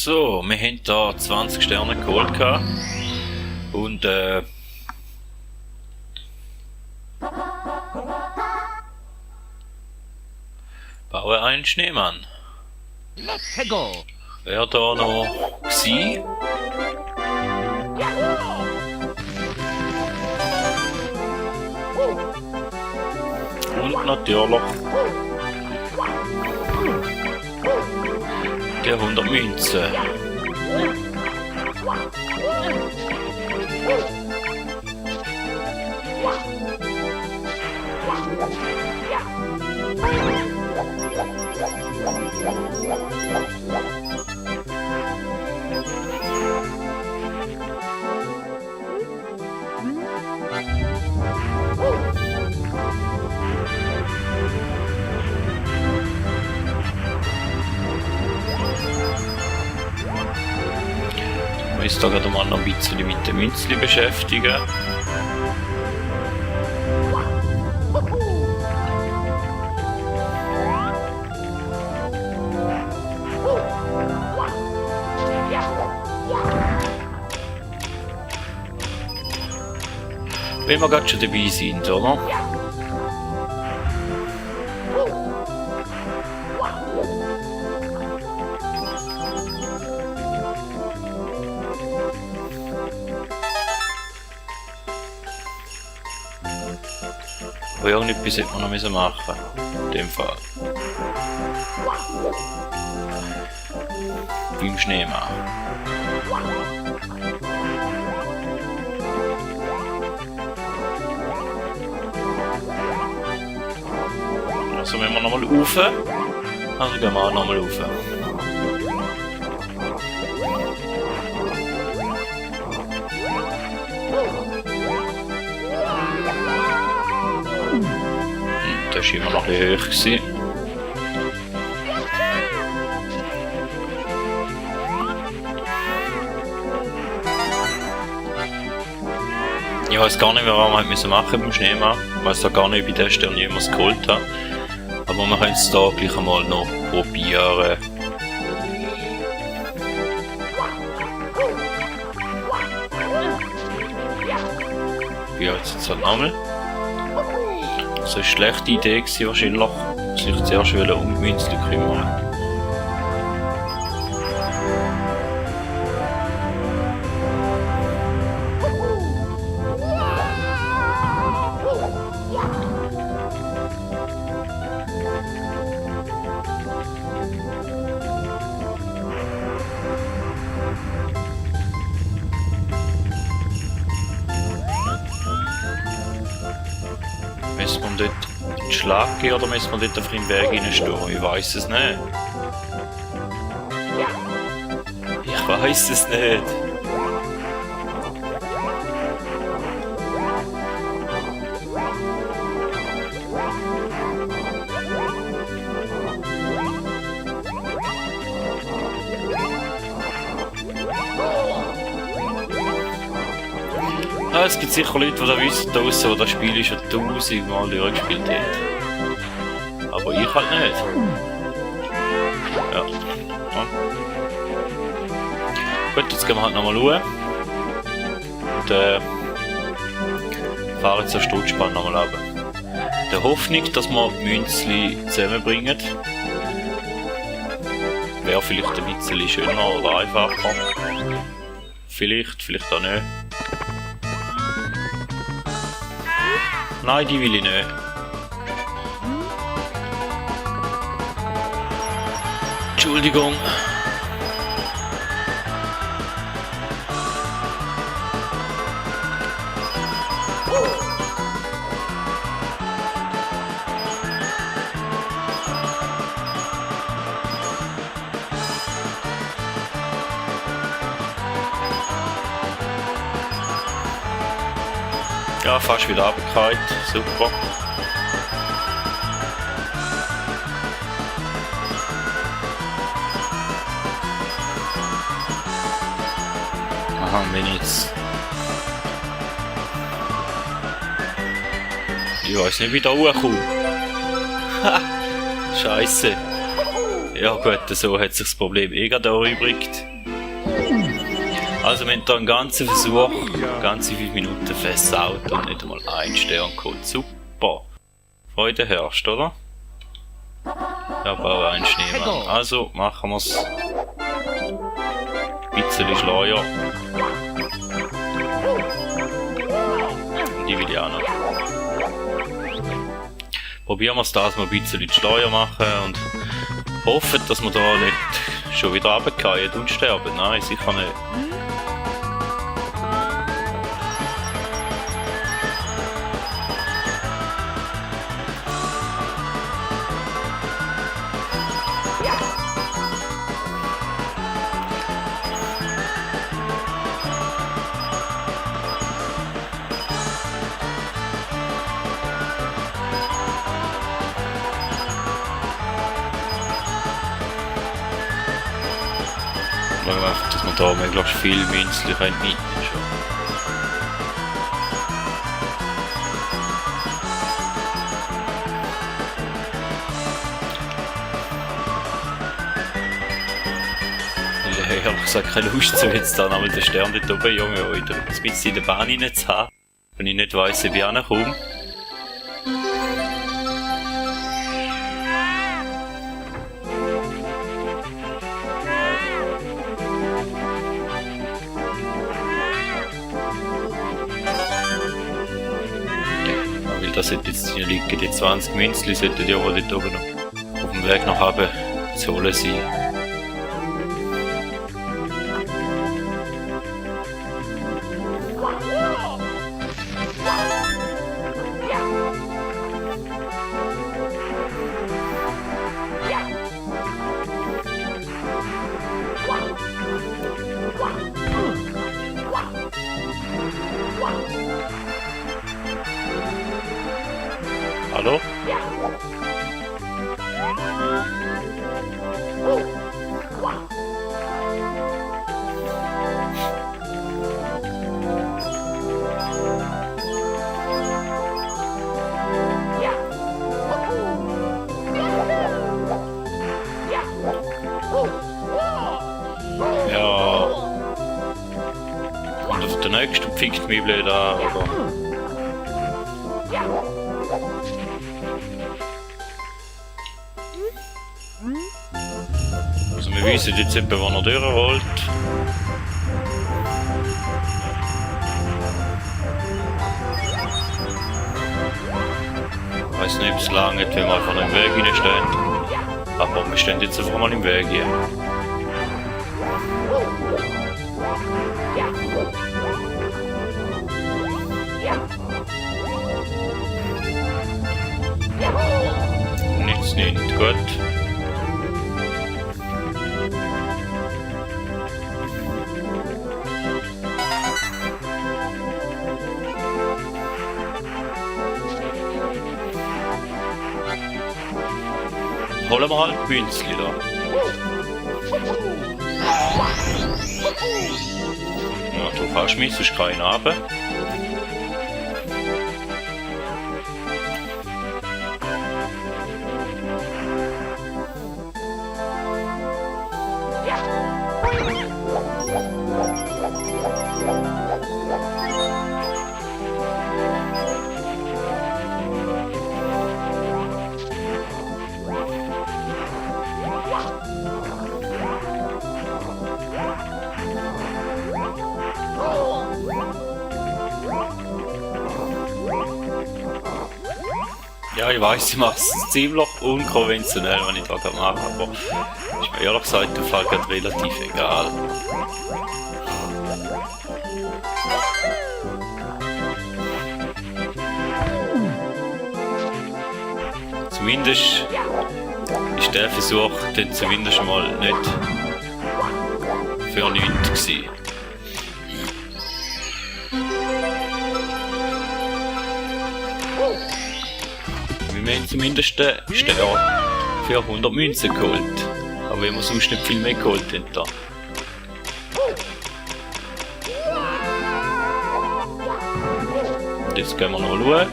So, wir haben hier 20 Sterne geholt gehabt. Und baue einen Schneemann. Let's go! Wer da noch gsi? Und natürlich der 100 Münzen. Ich muss da gerade mal noch ein bisschen mit den Münzli beschäftigen. Wenn wir gerade schon dabei sind, oder? Aber irgendetwas hätte man noch machen müssen. In dem Fall. Beim Schneemann. Also wenn wir nochmal rauf. Also gehen wir auch nochmal rauf. Das war immer noch ein bisschen hoch gewesen. Ich weiß gar nicht mehr, was wir machen beim Schneemann. Ich weiß auch gar nicht, wie der Stern jemals geholt hat. Aber wir können es hier gleich einmal noch probieren. Ja, jetzt halt nochmal. Das war eine schlechte Idee gewesen, wahrscheinlich, sich zuerst um die Münzen kümmern. Müssen wir dort den Schlag gehen oder müssen wir dort einfach im Weg reinstehen? Ich weiß es nicht. Ich weiß es nicht. Es gibt sicher Leute, die da wissen, die das Spiel schon 1000 Mal durchgespielt haben. Aber ich halt nicht. Ja. Gut, jetzt gehen wir halt nochmal schauen. Und fahren jetzt den Stutzspann nochmal runter. Der Hoffnung, dass wir Münzli zusammenbringen. Wäre vielleicht ein bisschen schöner oder einfacher. Vielleicht auch nicht. Nein, die will ich nicht. Entschuldigung. Ja, fast wieder runtergefallen. Super. Aha, wenn ich jetzt... Ich weiß nicht, wie da hochkomme. Scheiße. Ja gut, so hat sich das Problem eh gerade erübrigt. Also wir haben hier einen ganzen Versuch, ganze 5 Minuten versaut und nicht einmal einen Stern geholt. Super! Freude herrscht, oder? Ich habe auch einen Schneemann. Also machen wir es ein bisschen schleuer. Und die will ich auch noch. Probieren wir es das mal ein bisschen schleuer machen und hoffen, dass wir da nicht schon wieder runterfallen und sterben. Nein, sicher nicht. Schauen wir einfach, dass wir da möglichst viel Münzli mitnehmen können. Ich habe ehrlich gesagt keine Lust, so jetzt da nochmal den Stern dort oben, Junge, wieder ein bisschen in der Bahn rein zu haben, wenn ich nicht weiss, wie ich hinkomme. Das sollte jetzt hier liegen, die 20 Münzli sollten ja wohl dort oben noch auf dem Weg nach oben zu holen sein. Hallo? Ja. Und auf der nächsten fickt mich blöd an, oder? Also wir wissen jetzt etwa, wann er durchholt. Ich weiss nicht, ob es lang geht, wenn wir einfach noch im Weg reinstehen. Aber wir stehen jetzt einfach mal im Weg hier. Nichts nicht, gut. Holen wir halt die Münzli da. Ja, du fährst mich, sonst keinen runter. Ja, ich weiss, ich mache es ziemlich unkonventionell, wenn ich da gerade mache, aber ist mir ehrlich gesagt der Fall gerade relativ egal. Zumindest ist der Versuch dann zumindest mal nicht für nichts gewesen. Wir haben zumindest den Stern für 100 Münzen geholt. Aber wir haben sonst nicht viel mehr geholt da. Und jetzt gehen wir noch schauen.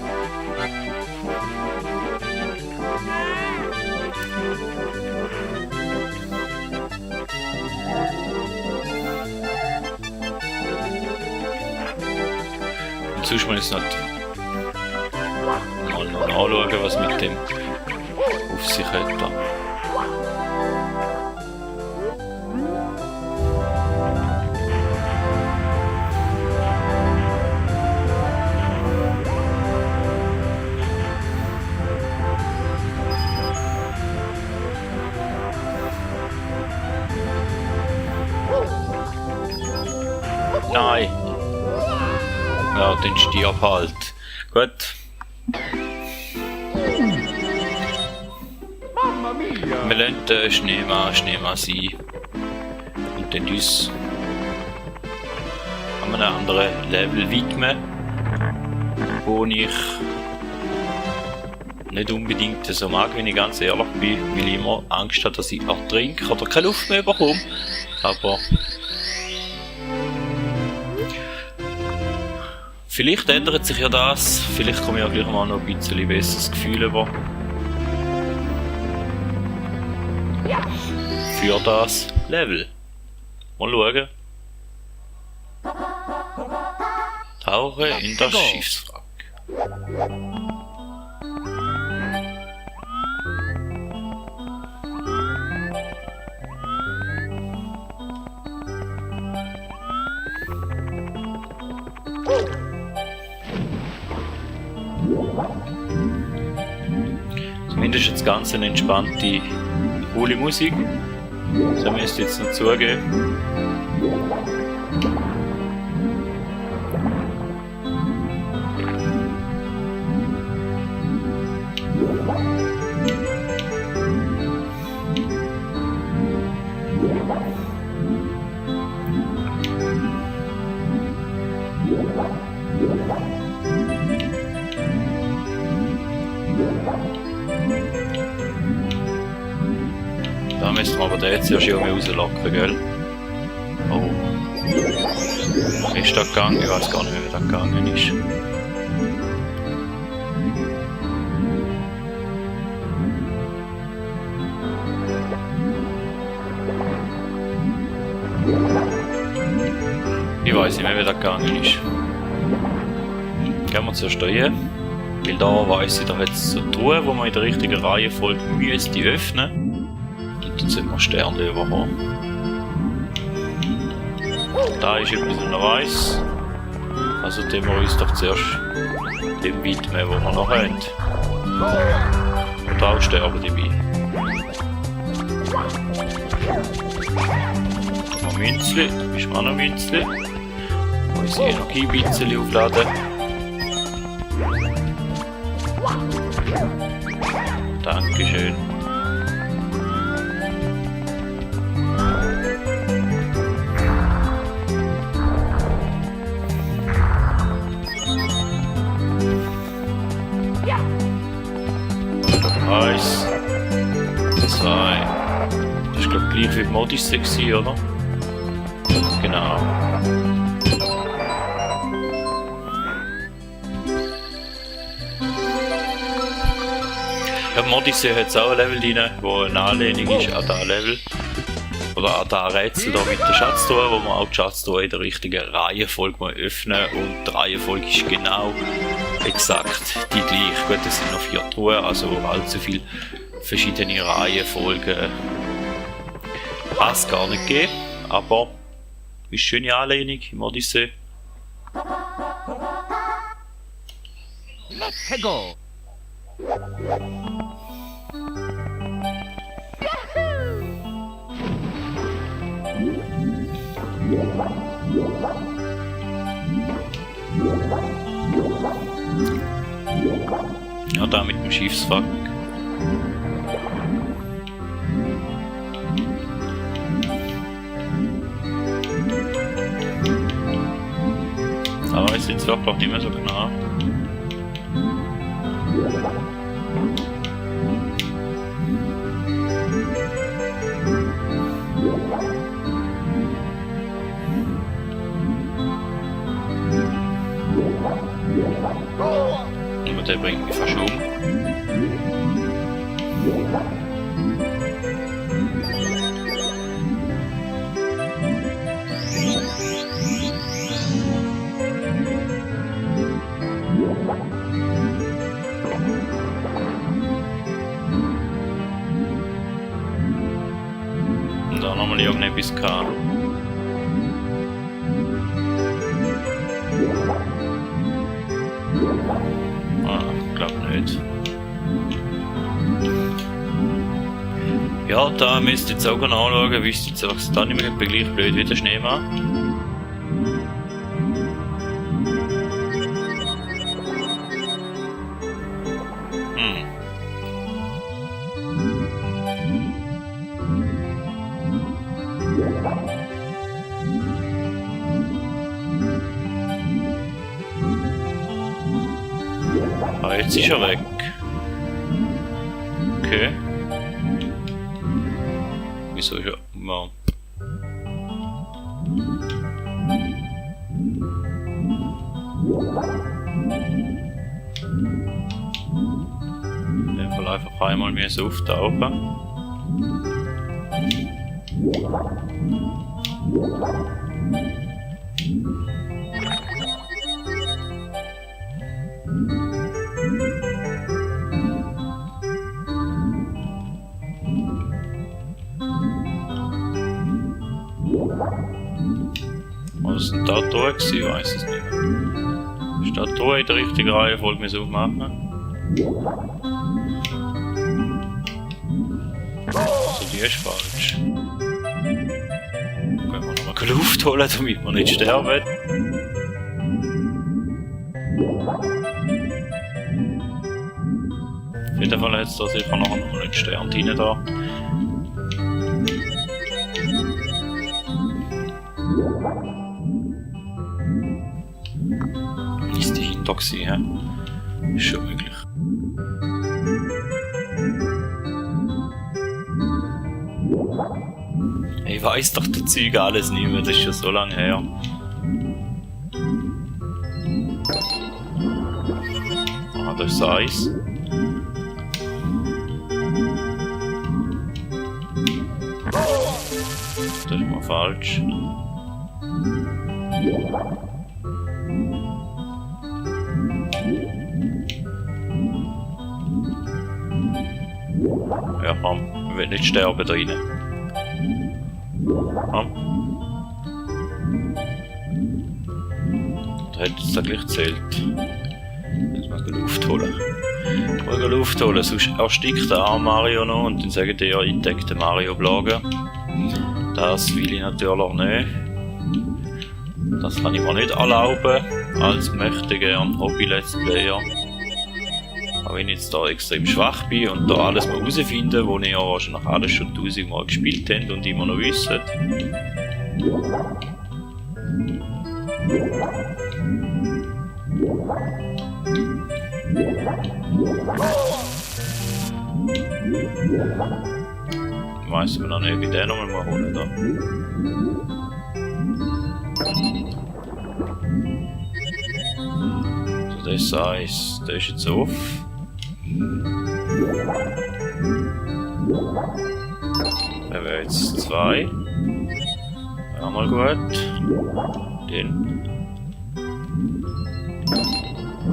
sonst muss ich noch mal anschauen, was mit dem auf sich hat. Da. Nein! Ja, den stirb halt. Gut. Wir lassen den Schneemann sein. Und dann uns an einem anderen Level widmen, wo ich nicht unbedingt so mag, wenn ich ganz ehrlich bin, weil ich immer Angst habe, dass ich ertrinke oder keine Luft mehr bekomme. Aber vielleicht ändert sich ja das, vielleicht komme ich auch gleich mal noch ein bisschen besseres Gefühl über. Für das Level. Mal schauen. Tauche in das Schiffswrack. Zumindest das Ganze eine entspannte, coole Musik. So müsst ihr jetzt noch zugeben. Da müssen wir aber den jetzt erst irgendwie rauslocken, gell? Oh. Ist das gegangen? Ich weiß gar nicht, wie das gegangen ist. Ich weiß nicht mehr, wie das gegangen ist. Gehen wir zuerst hier hin. Weil da weiss ich, da hat es so Truhen, wo man in der richtigen Reihenfolge müsste öffnen. Und dann sind wir Sterne überkommen. Da ist etwas, was man weiss. Also dem wir uns doch zuerst dem widmen, wo wir noch haben. Und auch sterben dabei. Noch Münzli, da bist du auch noch Münzli. Unsere Energie ein bisschen aufladen. Dankeschön. Eins, zwei. Das ist glaube ich gleich wie die Modisse gewesen, oder? Genau. Ja, Modisse hat jetzt auch ein Level drin, wo eine Anlehnung ist an das Level. Oder an das Rätsel da mit der Schatztruhe, wo man auch die Schatztruhe in der richtigen Reihenfolge öffnen muss. Und die Reihenfolge ist genau exakt die gleiche. Gut, es sind noch 4 Truhen, also allzu viele verschiedene Reihenfolgen kann es gar nicht geben. Aber ist eine schöne Anlehnung im Odyssey. Let's go! Ja, da mit dem Schiffswrack. Aber ist jetzt wirklich nicht mehr so genau. Und der bringt mich fast um. da nochmal irgendetwas gehabt. Ah, glaub nicht. Ja, da müsst ihr jetzt auch anschauen, wisst ihr jetzt einfach da nicht mehr gleich blöd wie der Schneemann. Ah, jetzt ist er weg. Okay. Wieso ist er... Ja. In dem Fall einfach einmal mehr so auftauchen. Was ist denn da gewesen? Ich weiß es nicht mehr. Ist da in der richtigen Reihenfolge müssen aufmachen? Also die ist falsch. Können wir nochmal Luft holen, damit wir nicht sterben. Auf jeden Fall hat es da sicher noch einen Stern rein da. Ist die hinter gewesen, hä? Ist schon möglich. Ich weiss doch der Zeug alles nicht mehr, das ist schon so lange her. Ah, da ist das Eis. Das ist mal falsch. Ja, komm, ich will nicht sterben da rein. Komm. Da hätte es da gleich zählt. Jetzt mal Luft holen. Mal Luft holen, sonst erstickt der arme Mario noch und dann sagen die ja, ich decke den Mario blagen. Das will ich natürlich nicht. Das kann ich mir nicht erlauben, als möchte gern Hobby-Let's Player. Aber wenn ich jetzt da extrem schwach bin und da alles mal herausfinde, wo ich ja wahrscheinlich alles schon 1000 Mal gespielt habt und immer noch wisst. Ich weiss aber noch nicht, wie den nochmal mal holen da. So, das ist Eis, der ist jetzt auf. Der wäre jetzt 2. Ja, mal gut. Den.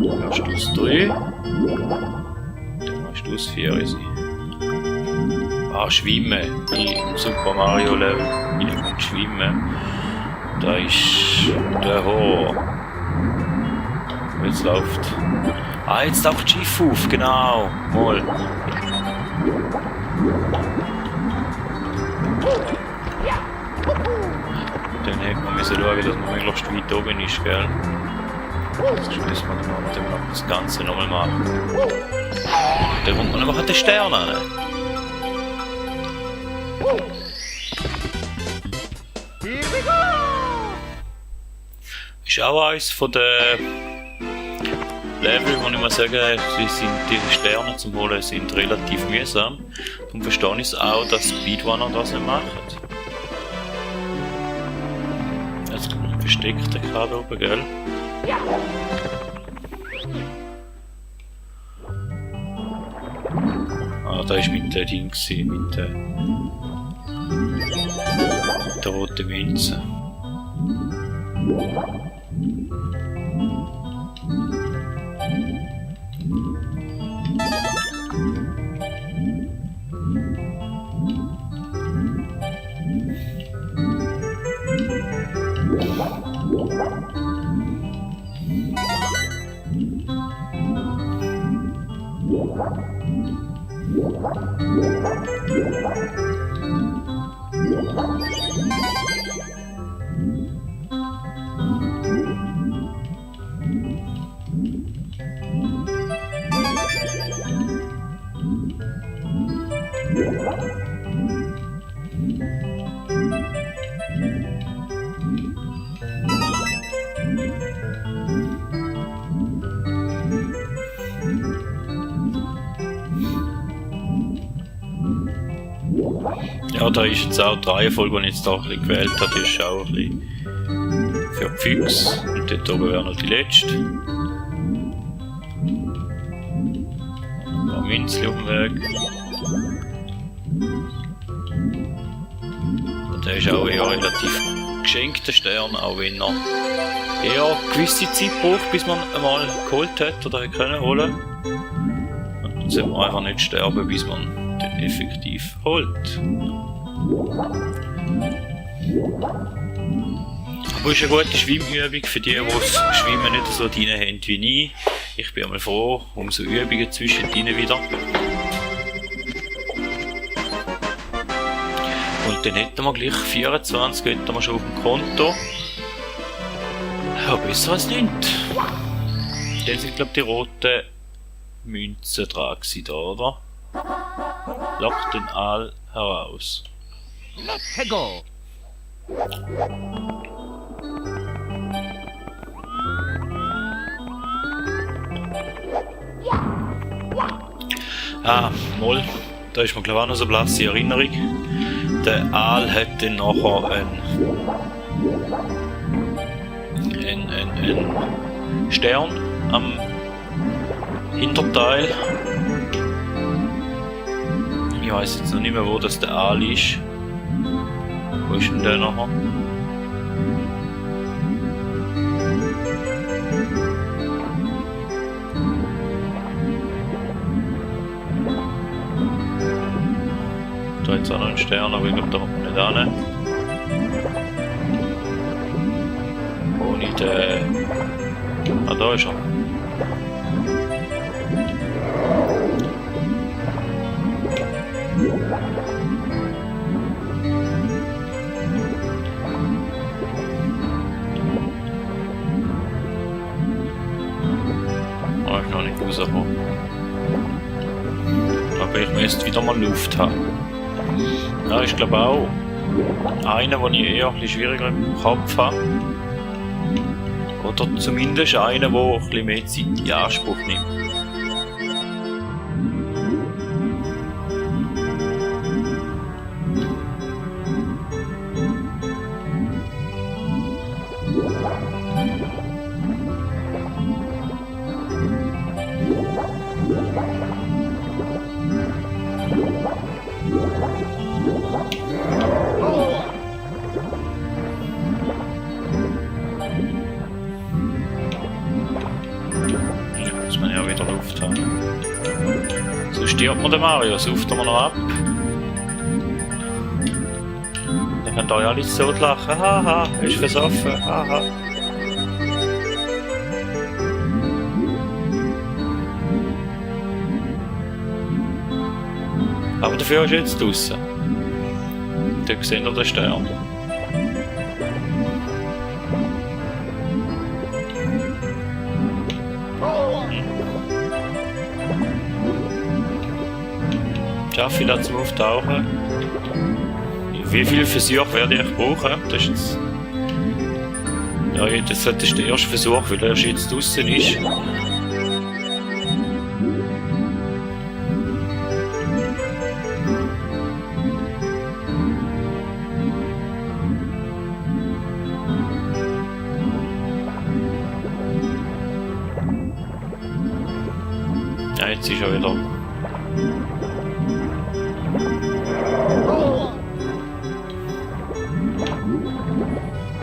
Ja, Stuss 3. Dann war Stuss 4 ist schwimmen. Im Super Mario Level. Ich kann schwimmen. Da ist der Hoch. Jetzt läuft. Ah, jetzt taucht das Schiff auf, genau. Mal. Dann hätte man müssen schauen, dass man möglichst weit oben ist, gell? Sonst müssen wir dann noch das Ganze nochmal machen. Dann kommt man einfach den Stern an. Ist auch eines von den Level, wo ich mal sagen, die Sterne zum Holen sind relativ mühsam. Darum verstehe ich es auch, dass Speedrunner das nicht machen. Jetzt kommt ein versteckter gerade oben, gell? Ja. Ah, da war mit dem Ding, mit der roten Münze. Ja, da ist jetzt auch die Reihenfolge, die ich jetzt da ein bisschen gewählt habe, die ist auch ein bisschen für die Füchse. Und dort oben wäre noch die letzte. Ein paar Münzchen auf dem Weg. Und der ist auch eher relativ geschenkter Stern, auch wenn er eher eine gewisse Zeit braucht, bis man einmal geholt hat oder hat können holen. Und dann sollte man einfach nicht sterben, bis man den effektiv holt. Aber ist eine gute Schwimmübung für die, die das Schwimmen nicht so drin haben wie ich. Ich bin einmal froh um so Übungen zwischendrin wieder. Und dann hätten wir gleich 24, hätten wir schon auf dem Konto. Ja, besser als nichts. Dann sind, glaube ich, die roten Münzen dran gewesen, da, oder? Lock den Aal heraus. Let's go. Ah, Moll. Da ist mir glaube ich auch noch so eine blasse Erinnerung. Der Aal hat dann nachher einen Stern am Hinterteil. Ich weiß jetzt noch nicht mehr, wo das der Aal ist. Wo ist denn der nachher? Da jetzt auch noch ein Stern, aber ich glaube, da kommt man nicht hin. Ohne den... Ah, da ist er. Oh, ich noch nicht rausgekommen. Aber ich müsste wieder mal Luft haben. Ja, ich glaube auch einer, den ich eher ein bisschen schwieriger im Kopf habe. Oder zumindest einer, der ein bisschen mehr Zeit in Anspruch nimmt. So stirbt man den Mario, sauft er noch ab. Dann könnt ihr ja alle so lachen. Haha, ist versoffen. Haha. Aber dafür ist er jetzt draussen. Dort seht ihr den Stern. Schaffe ich das zum Auftauchen? Wie viele Versuche werde ich brauchen? Das ist jetzt... Ja, das ist der erste Versuch, weil er jetzt draussen ist. Ja, jetzt ist er wieder...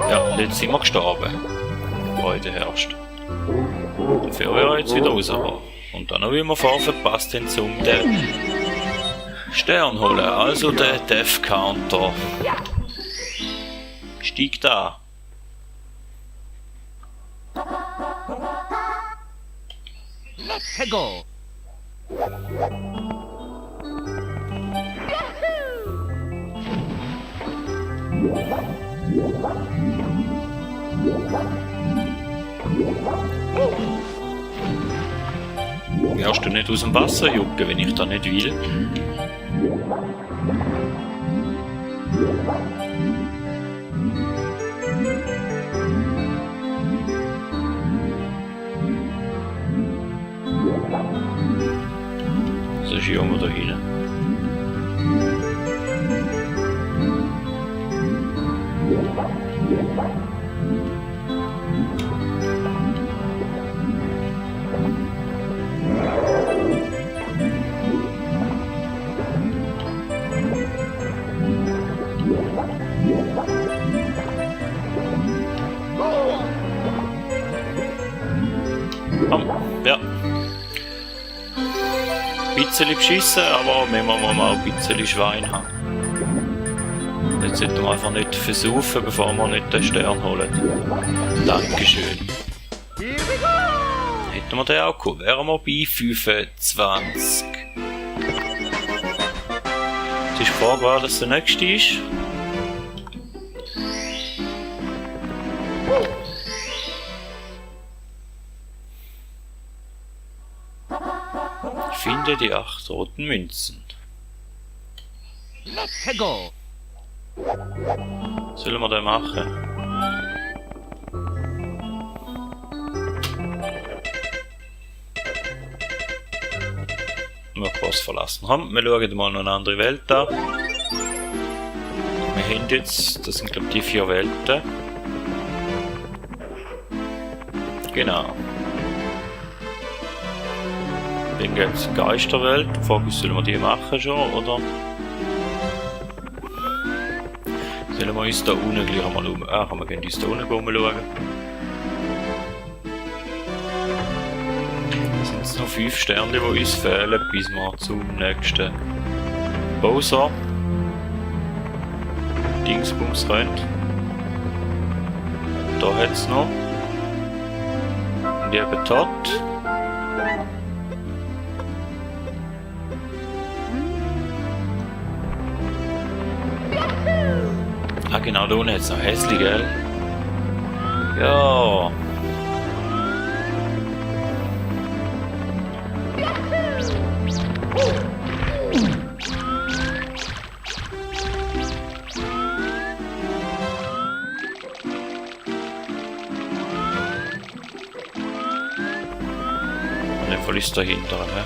Ja, jetzt sind wir gestorben. Heute herrscht. Dafür wäre er jetzt wieder rausgekommen. Und dann haben wir vorher verpasst, den zum den Stern holen. Also der Death Counter steigt an. Let's go. Wirst du nicht aus dem Wasser jucken, wenn ich da nicht will? So ist irgendwo da hinten. Ja. Ein bisschen beschissen, aber wir müssen mal ein bisschen Schwein haben. Jetzt sollten wir einfach nicht versaufen, bevor wir nicht den Stern holen. Dankeschön. Hätten wir den auch gehabt, wären wir bei 25. Jetzt ist die Frage, wer das der nächste ist. Finde die 8 roten Münzen. Let's go. Sollen wir den machen? Noch was verlassen haben. Wir schauen mal noch eine andere Welt an. Wir haben jetzt, das sind glaube ich die 4 Welten. Genau. Dann gibt es Geisterwelt. Die Frage ist, sollen wir die machen schon, oder? Sollen wir uns da unten gleich einmal wir gehen uns da unten umschauen. Es sind jetzt noch 5 Sterne, die uns fehlen, bis wir zum nächsten Bowser Dingsbums können. Da hat es noch. Und ich eben tot. Ah genau, da unten hat es noch hässlich, gell? Ja. In dem Fall ist dahinter, ne?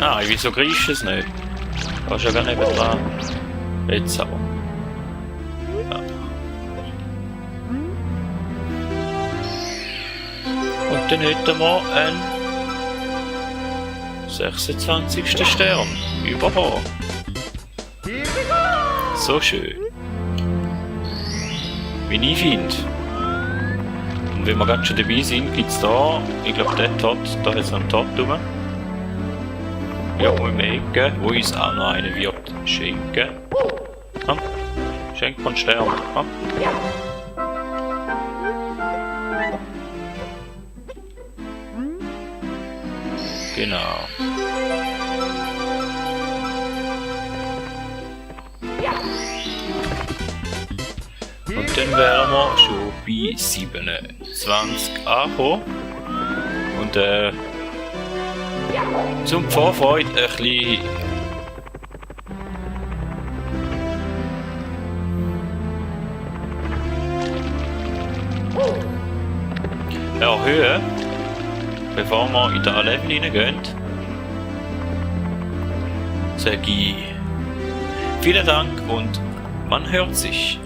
Ah, wieso kriegst du es nicht? Da ist ja gar nicht mehr dran. Jetzt aber. Ja. Und dann hätten wir einen 26. Stern. Überhaupt. So schön. Wie ich finde. Und wenn wir ganz schon dabei sind, gibt es da, ich glaube, der Tot, da hat es einen Tot rum. Ja, um die Ecke, wo uns auch noch einen wird schenken. Ja, schenkt man Stern. Ja. Genau. Und dann wären wir schon bei 27 angekommen. Und zum Vorfreude ein bisschen erhöhen, bevor wir in das Level hineingehen. Sage ich vielen Dank und man hört sich.